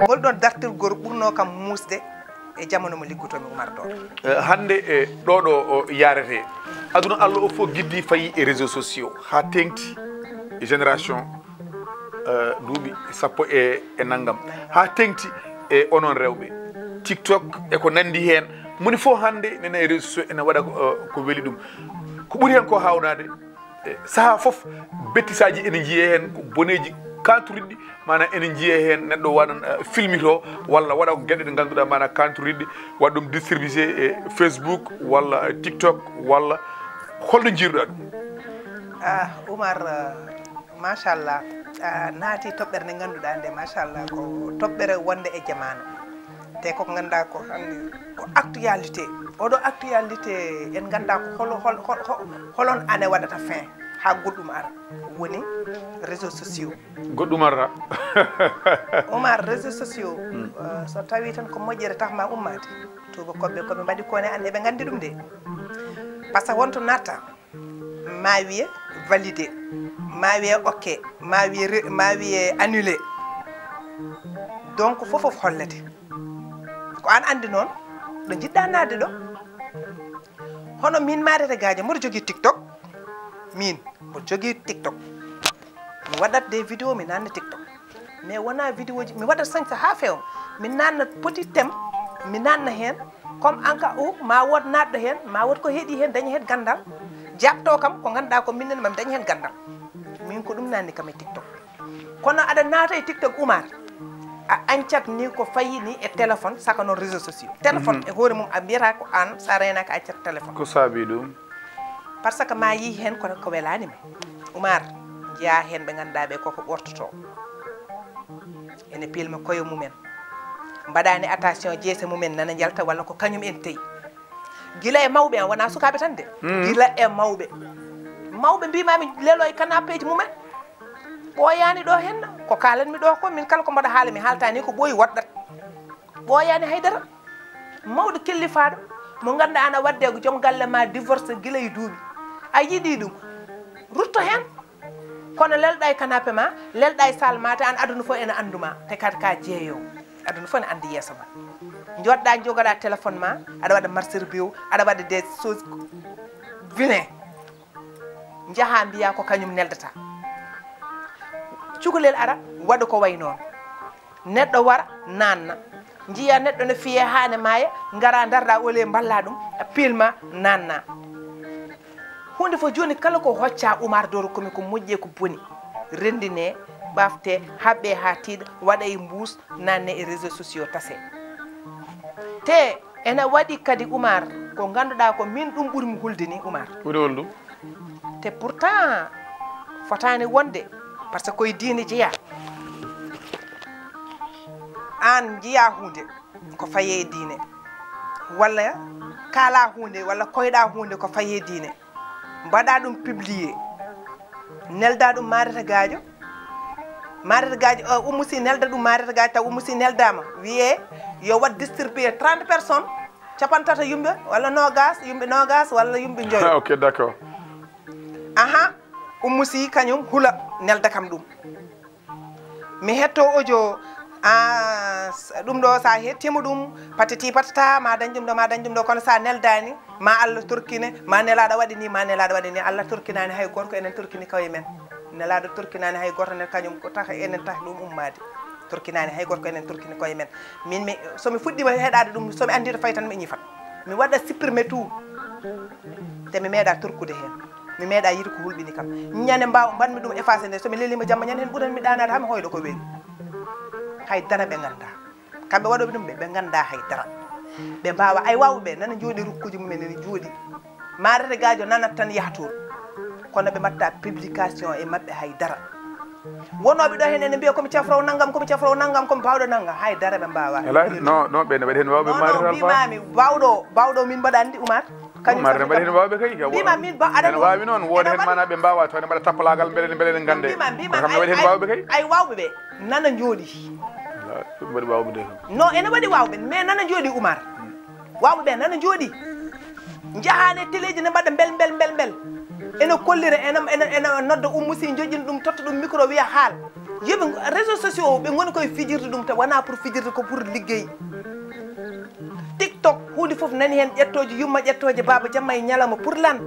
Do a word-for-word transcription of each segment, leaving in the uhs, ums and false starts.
Ngol ɗon dartirgol ɓurnoo kam muusde e jamanu mo liggotoomi Umar Dodo. Eh, hannde, eh, ɗo ɗo o yaarete. Aduna Allah o fof giddi fayi e réseaux sociaux. Haa teeŋti e génération, eh, duuɓi sappo e, e nanngam. Haa teeŋti e onon rewɓe. TikTok e ko nanndi heen. Moni fof hannde nena e réseaux sociaux ene waɗa ko, eh, ko weli ɗum. Ko ɓuri heen ko haawnaade, eh, sahaa fof, bettisaaji ene njiyee heen, ko boneeji kaanturiɗi, maanaam ene njiyee heen neɗɗo waɗan, eh, filmito walla waɗa ko geɗe ɗe ngannduɗaa, maanaam kaanturiɗi, waɗa ɗum distribué e Facebook walla TikTok walla holno njiiruɗaa ɗum? Ah, Umar, eh, machallah, a naati toɓɓere nde ngannduɗaa nde, machallah, ko toɓɓere wonde e jamaanu. Te ko ngannduɗaa ko hannde ko actualité. Oɗo actualité en nganndaa ko holo, hol, hol, hol, holon ane waɗata fin haa goɗɗum ara. Woni réseaux sociaux. Goɗɗum arata. Umar, réseaux sociaux, eh, so tawii tan ko moƴƴere tawat ma ummaade, tuubakooɓe ko ɓe mbaɗi kone an eɓe nganndi ɗum de. Par ce que wonto natta, ma wiye validé, ma wiye ok, ma wiye re-, ma wiye annulé. Donc fof fof hollete. Ko an anndi noon ɗo njiɗɗa naatde ɗo. Hono min Marete Gadio mboɗo jogii TikTok. Min mboɗo jogii TikTok. Mi waɗat des vidéos, mi naatna TikTok. Mais wonaa vidéoji, mi waɗat sañse haa feewa. Mi naatna petit thème, mi naatna heen. Comme en cas où ma wood naatɗo heen, ma wood ko heɗi heen, daña heen ganndal. Jaɓto kam ko ngannduɗaa ko minen mami daña heen ganndal. Min ko ɗum naatni kam e TikTok. Kono aɗa naata e TikTok, Umar, a ancat ni ko fayi ni e téléphone, saka noon réseaux sociaux. Téléphone e hoore mum a mbiyata ko an, sa reenaaka a accat téléphone. Ko saabi ɗum? Par ce que ma yii heen ko, ko welaani ma. Umar, njiyaa heen ɓe ngannduɗaa ɓe koko ɓortoto. Ene pilma koye mumen. Mbaɗaani attention jeese mumen nana njalta walla ko kañum en teyi. Gila e mawɓe, an wonaa sukaaɓe tan de. Gila e mawɓe. Mawɓe mbimami lelo e canapéji mumen. Ɓooyaani ɗo henna. Ko kaalanmi ɗo ko, min kala ko mbaɗa haala mi haaltani ko ɓooyi woɗɗat. Ɓooyaani haydara. Mawɗo kellifaaɗo mo ngannduɗaa ana waɗde ko joom galle ma divorce gila e duuɓi. A yiɗi ɗum. Rutto heen. Kono lelɗa e canapé ma, lelɗa e salle ma, te an aduna fof ene anndu ma, te kadi ka jeeyo. Aduna fof ene anndi yeeso ma. Joɗɗa jogoɗa téléphone ma, aɗa waɗa marcher bio, aɗa waɗa des choses vilain. Njaha mbiya ko kañum neldata. Cukalel ara, waɗa ko way noon. Neɗɗo wara, naanna. Njiya neɗɗo no fiye haa ne maaya, ngara ndarɗa ole mballa ɗum, a pilma, naanna. Huunde fof jooni kala ko hocca Umar Doro komi ko moƴƴi e ko boni. Renndine, ɓafte, haɓɓe haa tiiɗa, waɗa e mbuus, naanne e réseaux sociaux tase. Te ena waɗi kadi Umar, ko ngannduɗaa ko min ɗum ɓuri mi hulde ni Umar. Ɓuri hol ɗum? Te pourtant fotaani wonde, par ce que koye diine jeyaa. Aan njiyaa huunde ko faye e diine, walla kaalaa huunde, walla koyɗaa huunde ko faye e diine, mbaɗaa ɗum publié, neldaa ɗum Mareta Gaajo. Mareta Gaajo, o, Oumou Sy nelda ɗum Mareta Gaajo, taw Oumou Sy neldaama, wiyee yo waɗ distribué trente personnes, capanɗe tati yumɓe, walla noogaas, yumɓe noogaas, walla yumɓe njoyo. Ah, ok, d'accord. Aha, Oumou Sy kañum hula nelda kam ɗum. Mi hetto audio, a, s-, ɗum ɗo sa hettima ɗum, patati patata, ma dañ ɗum ɗo, ma dañ ɗum ɗo, kono sa neldani, ma Allah torkine, ma nelaɗo waɗi ni, ma nelaɗo waɗi ni, Allah torkinani hay gorko, enen torkini koye men. Nelaɗo torkinani hay goto nen, kañum ko taha enen taha ɗum ummade. Torkinani hay gorko, enen torkini koye men. Min mi, somi fuɗɗima heɗade ɗum, somi andi to fayi tan mi ñifat. Mi waɗa supprimer tout. Te mi meeɗa torkude heen. Mi meeɗa yiide ko hulɓini kam. Ñande mbaw-, mbaɗmi ɗum effacé nde, so mi lelima jamma ñande heen ɓuran mi ɗaanaade haa mi hoyɗo ko weeli. Hay dara ɓe nganndaa. Kamɓe waɗooɓe ɗum ɓe, ɓe nganndaa hay dara. Ɓe mbaawa, ay waawɓe ɓe nana njooɗi rukkuuji mumen ene njooɗi. Maarete gaajo nanat tan yaha toon. Kono ɓe mbaɗta publication e maɓɓe hay dara. Wonooɓe ɗo heen ene mbiya ko mi cafrow nanngam, ko mi cafrow nanngam, ko mi baawɗo nanngam, hay dara ɓe mbaawaa. Alaa, no, no, ɓe ne mbaɗi heen waawɓe. Non, non, maarete Alfa. Mbimaami, baawɗo, baawɗo min mbaɗa anndi Umar. Kañum Umar ne mbaɗi heen waawɓe kay, ka mbima min ba, aɗa ene waawi noon, wooda heen maanaa ɓe mbaawaa, taw ene mbaɗa tappalaagal mbele, mbele ne nganndee. Mbima, mbima, kono kamɓe ay, mbaɗi heen ay, waawɓe kay. Ay waawɓe ɓe, nana njooɗi. Alaa, ɗum mbaɗi waawɓe de kam. Non, ene waɗi waawɓe, mais nana njooɗi Umar. Waawɓe ɓe nana njooɗi. Njahaane teleeji ne mbaɗa mbel, mbel, mbel, mbel. Ene kollira, ene, ene, ene nodda Oumou Sy, joƴƴina ɗum, totta ɗum micro, wiya haal. Yoɓe réseaux sociaux o, ɓe ngoni koye fijirde ɗum, te wona pour fijirde, ko pour liggey. TikTok, huunde fof nani heen ƴettooje yumma, ƴettooje baaba, jamma e ñalawma, pour lan?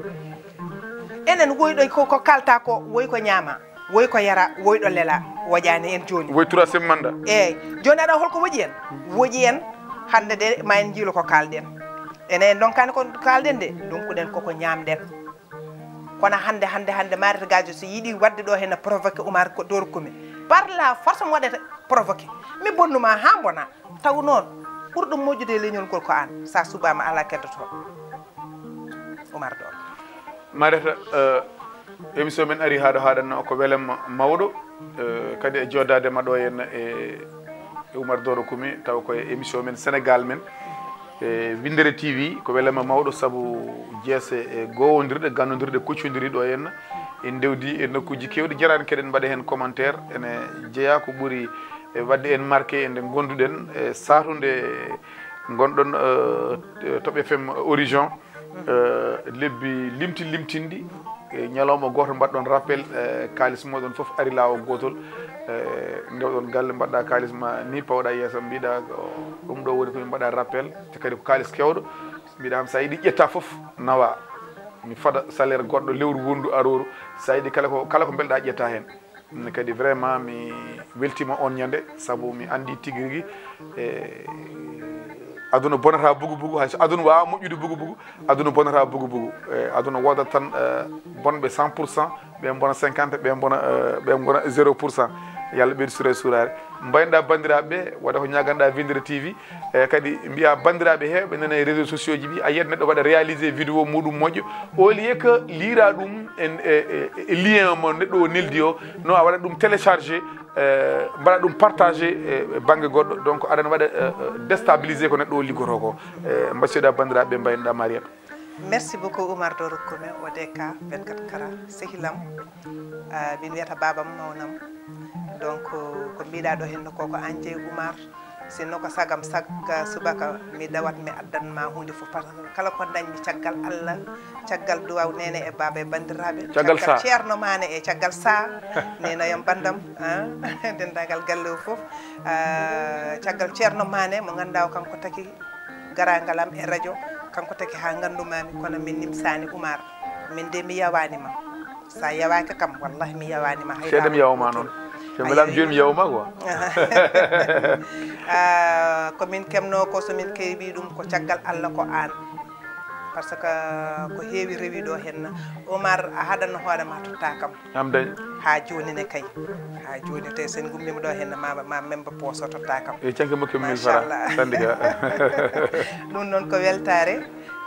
Enen woyɗo ko, ko kalta ko, woy ko ñaama, woy ko yara, woyɗo lela, woƴaani en jooni. Woy troisième mandat. Eey, jooni aɗa holko woƴi en? Woƴi en, hannde de ma en njiilo ko kaalɗen. Enen en ndonkaani ko kaalɗen de, ndonkuɗen koko ñaamɗen. Kono hannde, hannde, hannde, Mariétou Gadio so yiɗi waɗde ɗo heen provoqué Oumar ko Doro Koumé. Par la force mo waɗata provoqué. Mi bonnuma haa mbona. Taw noon, ɓurɗo moƴƴude e leñol ngol ko aan. Sa subaama alaa keddoto. Oumar Doro. Mariétou, eh, émission men ari haa ɗo haaɗanno ko welamma mawɗo, eh, kadi e joodaade ma ɗo henna e, e Oumar Doro Koumé, taw ko e émission men Sénégal men. E Winndere T V, ko welamma mawɗo sabu jeese e gowondirɗe, gannondirɗe, kuccondiri ɗo henna. En ndewdi e nokkuuji keewɗi, jarani keɗen mbaɗa heen commentaire, ene jeyaa ko ɓuri e waɗde en marqué e nde ngonduɗen, e satunde ngonɗon, eh, Top F M Horizon, eh, lebbi limti limtinɗi, e ñalawma gooto mbaɗɗon rappel, eh, kaalis mooɗon fof ari laawol gootol, eh, ndewɗon galle, mbaɗɗa kaalis ma ni, pawɗa yeeso, mbiɗa, o, ɗum ɗo woni ko min mbaɗa rappel, te kadi ko kaalis kewɗo, mbiɗa am sa yiɗi ƴetta fof nawa, mi fada salaire goɗɗo lewru wondu arooru, sa yiɗi kala ko, kala ko mbelɗa ƴetta heen. Ɗum ne kadi vraiment mi weltima on ñande, sabu mi andi tigi rigi, e, aduna bonata bugu bugu, hay so aduna wawa moƴƴude bugu bugu, aduna bonata bugu bugu. E, aduna wodat tan, e, bonɓe cent pour cent, ɓe bona cinquante, ɓe bona, e, ɓe bona zéro pour cent. Yalla ɓeydu suura e suuraare. Mbaynoɗa bandiraɓe, waɗa ko ñaganɗa Winndere T V, e kadi mbiya bandiraɓe heewɓe nana e réseaux sociaux ji ɗi, a yiyat neɗɗo waɗa réalisé vidéo muɗum moƴƴo, au lieu que liira ɗum e, e, e, e lien mo neɗɗo o neldi o, no a waɗa ɗum téléchargé, e, mbaɗa ɗum partagé e, e banggue goɗɗo, donc aɗana waɗa, e, e, déstabilisé ko neɗɗo o liggoto ko. E, mbasiyoɗa bandiraɓe, mbaynoɗa Mariétou. Merci beaucoup Oumar Doro Koumé, O D K vingt-quatre Kara, sehilam. Ah, min wiyata babam mawnam. Donc ko mbiɗa ɗo henno koko an jeyi Oumar, sinno ko sagam sagga subaka mi dawat mi addan ma hunde fof, par ce que kala ko dañmi caggal Allah, caggal duwaw nene e baaba e bandiraɓe, caggal sa ceerno mane e caggal sa nenoyam bandam, ah, dendagal galle o fof, ah, caggal ceerno mane mo ganduɗa o kanko taki garagal am e radio, kanko taki ha gandumami, kono min nimsani Oumar, min de mi yawanima. Sa yawaka kam, wallahi mi yawanima. Hay seeɗa mi yawma noon. Ke mi welama jooni mi yawma quoi. Ah, ko min kemno ko, so min keewi ɗum ko caggal Allah ko an. Par ce que ko heewi rewi ɗo henna. Oumar, a haɗanno hoore ma totta kam. Am dañ. Ha jooni ne kay. Ha jooni te sen gummima ɗo henna ma, ma memba poso totta kam. E canke mo kem mille francs. Machallah. Sandika. Ɗum noon ko weltare.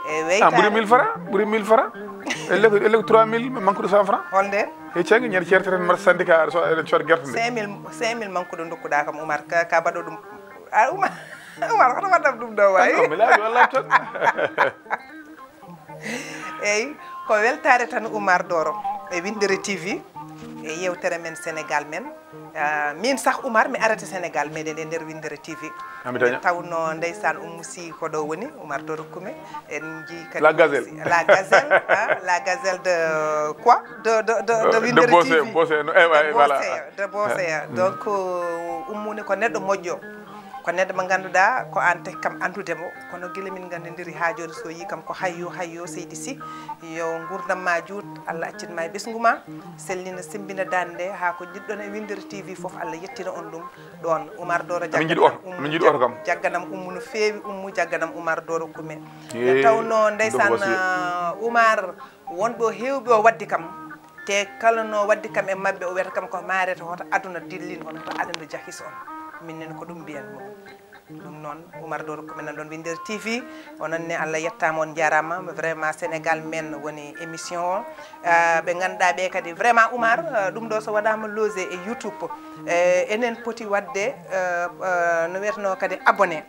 E ah, ɓuri weytare. Mille francs, ɓuri mille francs. Elle ko, elle ko trois mille manque de cent francs. Holnde? E canke ñande ceerte tan mbaɗa syndicat, aɗa so-, eɗen cooda gerte nde. Cinq mille, cinq mille manque de dokkuɗa kam Oumar, ka, ka baɗo ɗum. Ah, Oumar, Oumar, hoto waɗam ɗum ɗo wayi. Ah, non, mi laaɓi, wallaahi tan. Eyyi, ko weltare tan Oumar Doro e Winndere T V, e yewtere men Sénégal men. Ah, min sah Oumar mi arata Sénégal meɗen e nder Winndere T V. Ami daña. Nde tawno ndeysaan Oumou Sy ko ɗo woni, Oumar Doro Koumé. En jii kadi La Gazelle. Oumou Sy, La Gazelle, ah, La Gazelle de quoi? De, de, de, de Euh, de Winndere Bossé, T V. Bossé, no, eh, ouais, De voilà. Bossé, de Bossé. Ah. Donc, euh, Oumou ne ko neɗɗo moƴƴo. Ko neɗɗo mo ngannduɗaa ko aan tagi kam anndude mo, kono gila min nganndondiri haa jooni, so yii kam ko hayyo, hayyo, seydi Sy, yo nguurndam ma juut, Allah accin ma e ɓesngu ma, sellina, semmbina daande nde, haa ko njiɗɗon e Winndere T V fof, Allah yettina on ɗum ɗoon. Oumar Doro, amin njiɗi jagganam oto, Oumou, amin njiɗi oto kam. Jagganam Oumou no feewi, Oumou jagganam Oumar Doro Koumé. Nde tawnoo, ndeysaan, Oumar, wonɓe o heewɓe o waɗde kam, te kala no waɗde kam e maɓɓe, o wiyata kam ko Mariétou, hoto aduna dillin on, hoto aduna jahis on. Min nen ko ɗum mbiyan mo. Ɗum noon, Oumar Doro Koumé nan ɗoon Winndere T V, onon ne Allah yettaama, on njaaraama. Vraiment, Sénégal men woni émission o. Ah, ɓe ngannduɗaa ɓe kadi, vraiment, Oumar, ah, ɗum ɗo so waɗaama logé e YouTube, eh, enen poti waɗde, eh, eh, no wiyatnoo kadi abonné.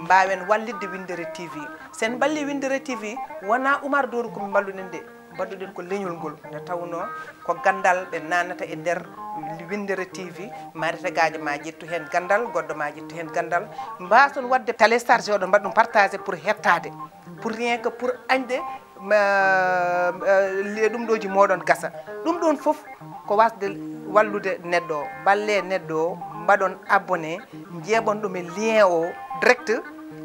Mbaawen wallitde Winndere T V. Sen mballi Winndere T V, wonaa Oumar Doro Koumé mballuɗen de. Mbaɗuɗen ko leñol ngol, nde tawnoo ko ganndal ɓe naatnata e nder Winndere T V, Mariétou Gadio ma ƴettu heen ganndal, goɗɗo ma ƴettu heen ganndal, mbaason waɗde téléchargé oɗon, mbaɗa ɗum partagé pour heɓtaade, pour rien que pour añde Ma- eh, le- ɗum ɗooji mooɗon gasa. Ɗum ɗoon fof ko wasde wallude neɗɗo o. Mballe neɗɗo o, mbaɗon abonné, njeeɓon ɗum e lien o direct.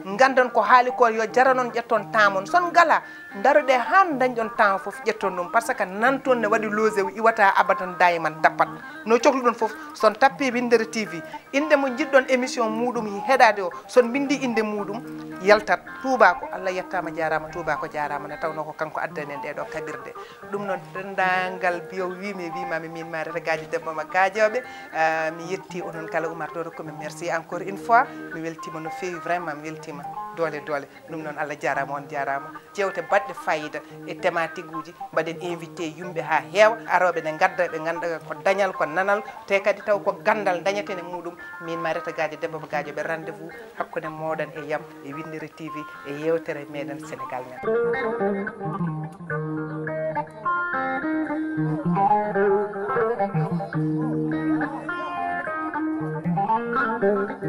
Nganndon ko haali ko, yo jaranon, ƴetton temps mon. Son ngala, ndaroɗe haa ndañɗon temps fof, ƴetton ɗum, parce que nan toon ne waɗi losewu, iwata abadan, daiman tappat. No cohluɗon fof, son tappi Winndere T V, innde mo njiɗɗon émission muɗum heɗade o, son mbindi innde muɗum, yaltat. Tuubako, Allah yettama, jarama. Tuubako, jarama, nde tawno ko kanko addani en ɗeɗo kaɓirɗe. Ɗum noon, denndaangal mbiyo wiimi e wiimami, min Mareta Gadio Demba ma Gajoɓe. Ah, mi yetti onon kala, Oumar Doro, ko mi merci encore une fois. Mi weltima no feewi, vraiment mi weltima. Doole, doole. Ɗum noon, Allah jarama, on jarama. Jewte baɗɗe fayida e thématique uji, mbaɗen invité yumɓe ha heewa, arooɓe ne ngadda, ɓe ngannda ko dañal, ko nanal, te kadi taw ko gandal dañeten e muɗum. Min Mareta Gadio Demba ma Gajoɓe, rendez-vous hakkunde moɗon e yam e Winndere T V e yewtere meɗen Sénégal Men.